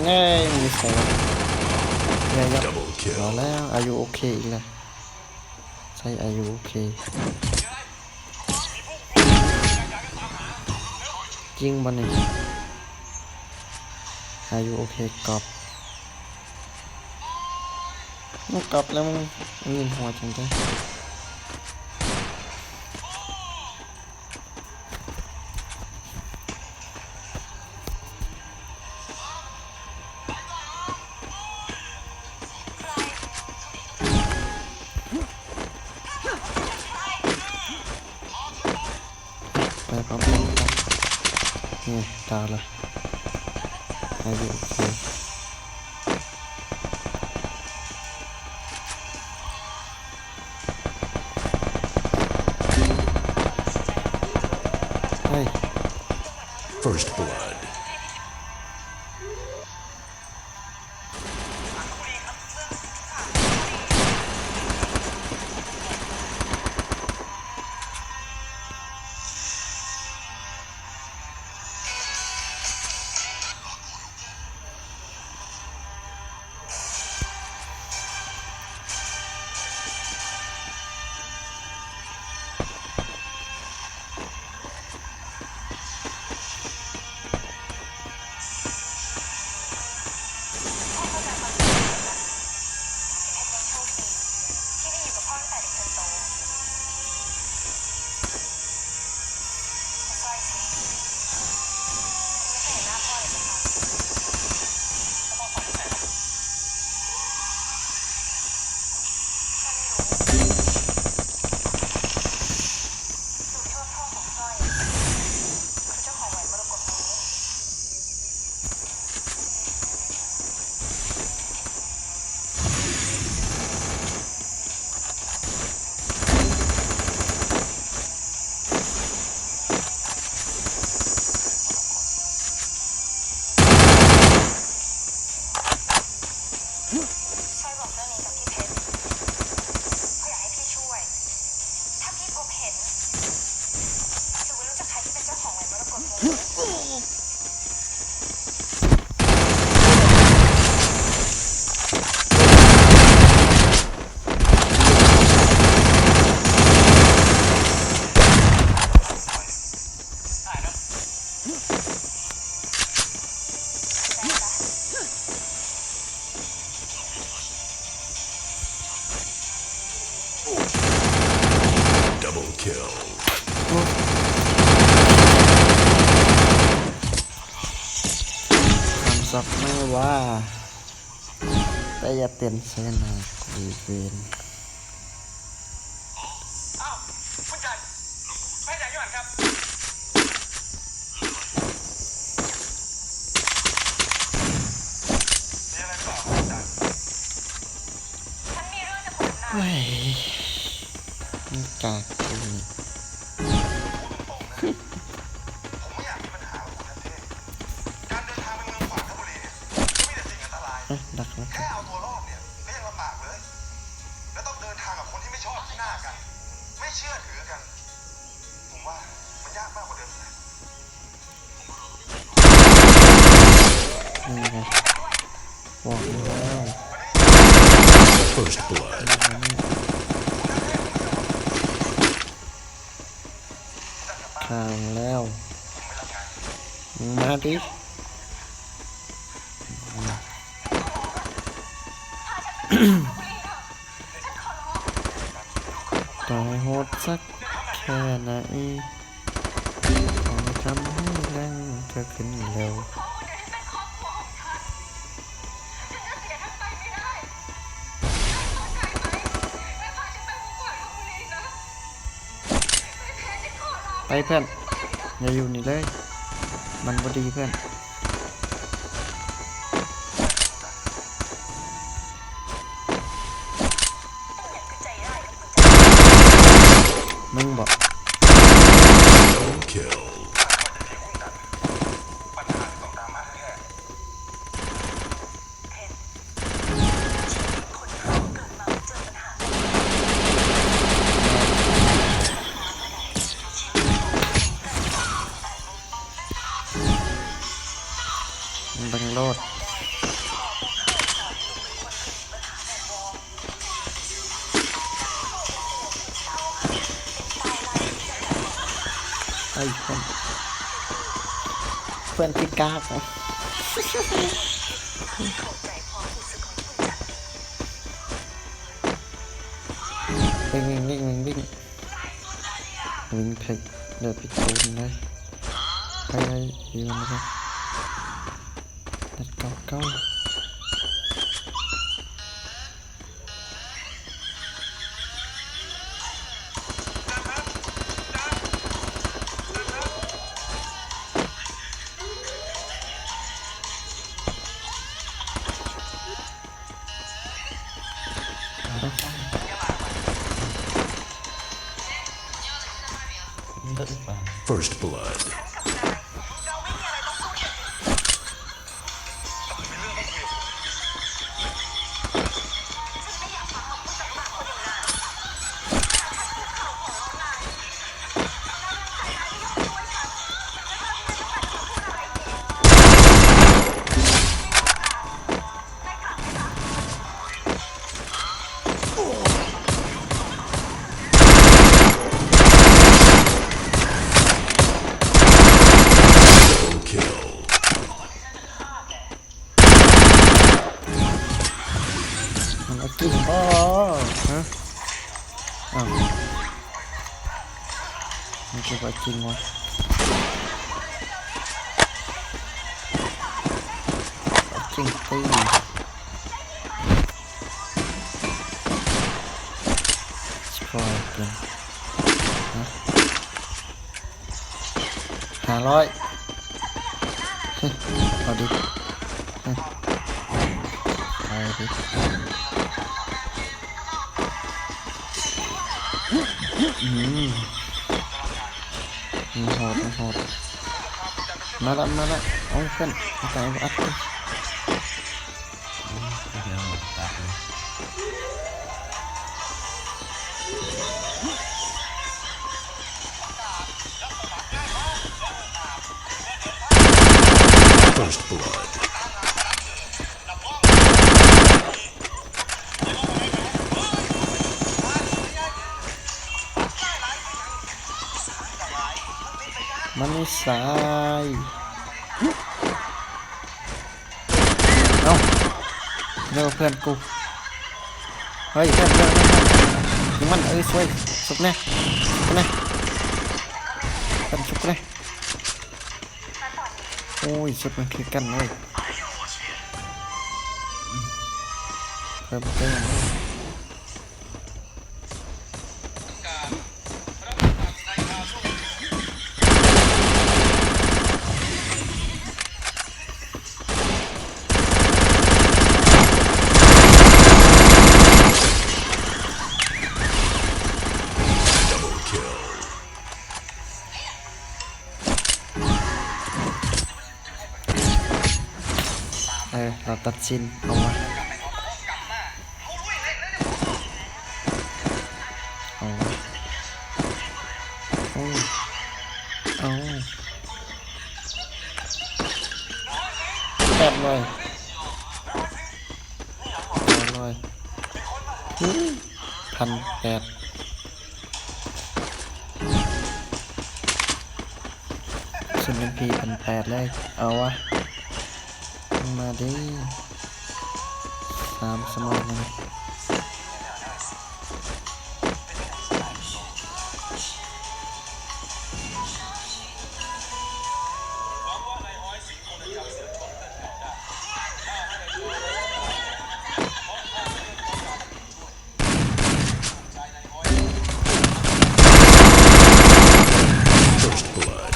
ເອີຍ ມີໃສ່ວະ ເອີຍ ເອົາແລ້ວ Are you okay ອີກແລ້ວ ໃສ່ Are you okay ຈິງບໍ່ນີ້ Are you okay ກັອບ ມັນກັອບແລ້ວ ມັນຍິງຫົວຈັ່ງໃດ. ໄປພ້ອມກັນ ນີ້ ຕາຍລະ ອາຍຸໂອເຄ ເຮີ້ຍ First blood. ຄຳສັບໃໝ່ວ່າ ແຕ່ຢ່າເຕັ້ນໃສ່ໜ້າກູເວນ. ອ້າວ ຄຸນຈັນ ໄປໃສຢູ່ຫັ້ນຄັບ? ມີອະໄລຫຼືເປົ່າ ຄຸນຈັນ? ໂອ້ຍ ມັນກາກເກີນ. ການເດີນທາງໄປເມືອງຂວາງທະບູລີເນ່ຍ ກໍມີແຕ່ສິ່ງອັນຕະລາຍ. ເອີ ດັກແລ້ວ ແຄ່ເອົາຕົວລອດເນ່ຍ ກໍຍັງລຳບາກເລີຍ ແລະ ຕ້ອງເດີນທາງກັບຄົນທີ່ໄມ່ຊອບໜ້າກັນ ໄມ່ເຊື່ອຖືກັນ. ຜົມວ່າມັນຍາກມາກກວ່າເດີມ. ນີ້ໄງ ບອກແລ້ວ First blood. ຂ້າງແລ້ວ ມາຕິ. ຕໍ່ໃຫ້ໂຫດສັກແຄ່ໃດ ຂໍໃຫ້ທຳໃຫ້ແຮງເທື່ອຂຶ້ນເລັວ. ໄປເພື່ອນ ຢ່າຢູ່ນີ້ເລີຍ ມັນບໍ່ດີເພື່ອນ. ມຶງບໍ? ເບິ່ງໂລດ. ເພື່ອນ ເພື່ອນທີ່ກາກ ວິ່ງ ວິ່ງ ວິ່ງ ວິ່ງ ວິ່ງ ວິ່ງ ເພິ່ນເດີ ພິດໂຕນເລີຍ ໄປໄດ້ຢູ່ນະ ເຈັດເກົ້າເກົ້າ. ມັນເອົາຈິງບໍ່? ຮະ? ອ້າວ ມັນເກັບເອົາຈິງວະ ເອົາຈິງຕີ ສະພອຍເປັນ ຮະ? ຫ້າຮ້ອຍ ເອົາດິ ເອົາດິ ອືມ ມັນໂຫດ ມັນໂຫດ ມາລະ ມາລະ ໂອ້ຍ ເພື່ອນ ເອົາໄປອັດ First blood. ມັນມີສາຍ ເອົ້າ ເດີ ເພື່ອນກູ ເຮີ້ຍ ເພື່ອນ ເພື່ອນ ເພື່ອນ ຍິງມັນ ເອີ ຊ່ວຍ ຊຸບແດ່ ຊຸບແດ່ ເພື່ອນ ຊຸບແດ່ ໂອ້ຍ ຊຸບມັນຄືກັນເວີ້ຍ ເພີ່ມເຕີມ. Double kill. ເອີ ເຮົາຕັດສິນ ເອົາວະ ເອົາວະ ໂອ້ ເອົາ ແປດຮ້ອຍ ແປດຮ້ອຍ ພັນແປດ ຊຸດເອັມພີພັນແປດເລີຍ ເອົາວະ ມາເດີ ສາມສະໝອງ. First blood.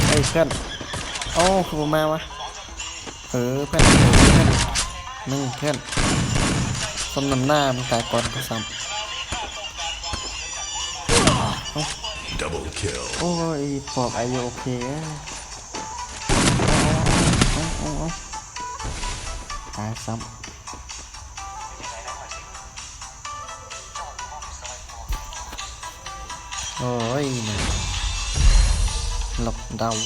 ເຮີ້ຍ ເພື່ອນ ໂອ້ ຄືບໍ່ມາວະ ເອີ ເພື່ອນ ເອີ ເພື່ອນ ໜຶ່ງ ເພື່ອນ ສົມນ້ຳໜ້າ ມຶງຕາຍກ່ອນກູຊ້ຳ ເອົ້າ Double kill. ໂອ້ຍ ປອບ Are you okay? ເອົ້າ ເອົ້າ ເອົ້າ ຕາຍຊ້ຳ ໂອ້ຍ ລັອກດາວ.